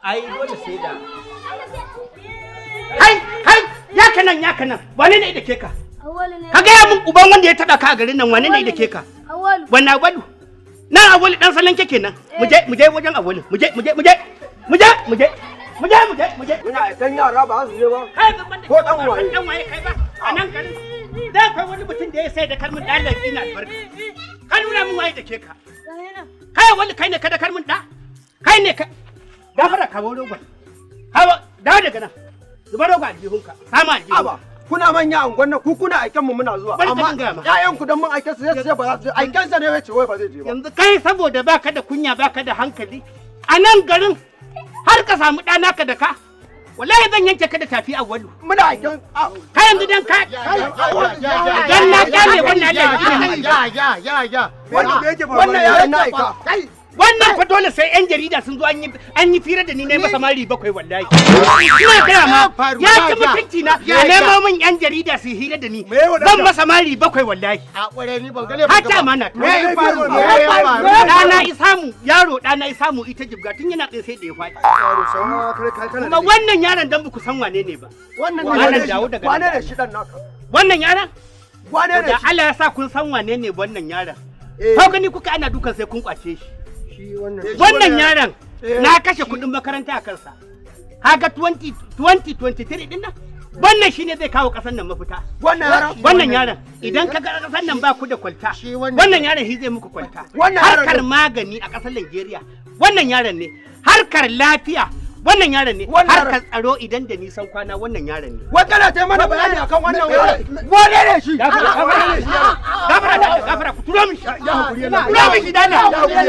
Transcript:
Ai dole sai da Kai, kai, ya ka nan, ya ka nan. Wane ne da ke ka? Awwalu ne. Ka gaya min uban wanda ya taba ka a garin nan, wane ne da ke ka? Awwalu. Wannan Awalu? Nan Awalu dan salon kake nan. Mu je, mu je wajen Awalu. Mu je, mu je, mu je. Mu je, mu je. Mu je, mu je, mu je. Muna aikan yara ba su je ba. Kai ban da Ko dan waye? Dan waye kai ba a nan garin? Da akwai wani mutum da ya sai da kalmin dan laki na albarka. Ka nuna min waye da ke ka. Kai Awalu, kai ne ka da kalmin da? Kai ne ka? Gafara, kawo rogon. Kawo, dawo daga nan. Zuba rogon aljihunka. Sama aljihunka. Aba, kuna manya a unguwan nan, ku kuna aikan mu muna zuwa. Bari ka Amma dinga ma. ƴaƴan ku dan mun aike su sai su ce ba za su je. Aikan sa ne ya ce wai ba zai je ba. Yanzu kai saboda baka da kunya, baka da hankali, a nan garin har ka samu ɗana ka da ka, wallahi zan yanke ka da tafi, Awalu. Muna aikan Kai yanzu dan ka dan na kyale wannan Allah ya Ya ya ya ya. Wannan me yake faruwa? Wannan yaron na aika. Wannan fa dole sai yan jarida sun zo an yi fira da ni, ne masa mari bakwai. Wallahi ina gaya ma, ya ci mutunci na. Ya nemo min yan jarida su hira da ni, zan masa mari bakwai wallahi. A kware ni ban gane. Ka ci amana ta. Me ya faru? Me ya faru? Ɗana isamu, yaro ɗana isamu ita jibga tun yana tsaye sai da ya faɗi. Kuma wannan yaron, dan ku san wane ne ba. Wannan Malam, ne. Dawo daga Wane nan. ne shi dan naka? Wannan yaron? Wane ne Da shi? Allah ya sa kun san wane ne wannan yaron. Eh. Ko gani kuka ana dukan sai kun kwace shi. Shi wannan. Wannan yaron na kashe kuɗin makaranta a kansa. Kaga 20 2023 din nan? Wannan shine zai kawo ƙasar nan mafita. Wannan yaron. Wannan yaron, idan ka ga ƙasar nan ba ku da kwalta, Shi wannan. wannan yaron shi zai muku kwalta. Wannan yaron Harkar ne. magani a ƙasar Najeriya, wannan yaron ne. Harkar lafiya, wannan yaron ne. Wannan yaron. Harkar tsaro, idan da nisan kwana, wannan yaron ne. Wai kana ta mana bayani akan wannan yaron. Wane ne shi? Gafara, gafara, gafara, gafara, ku turo mishi. Ya hakuri yana. Turo mishi dana. Ya hakuri.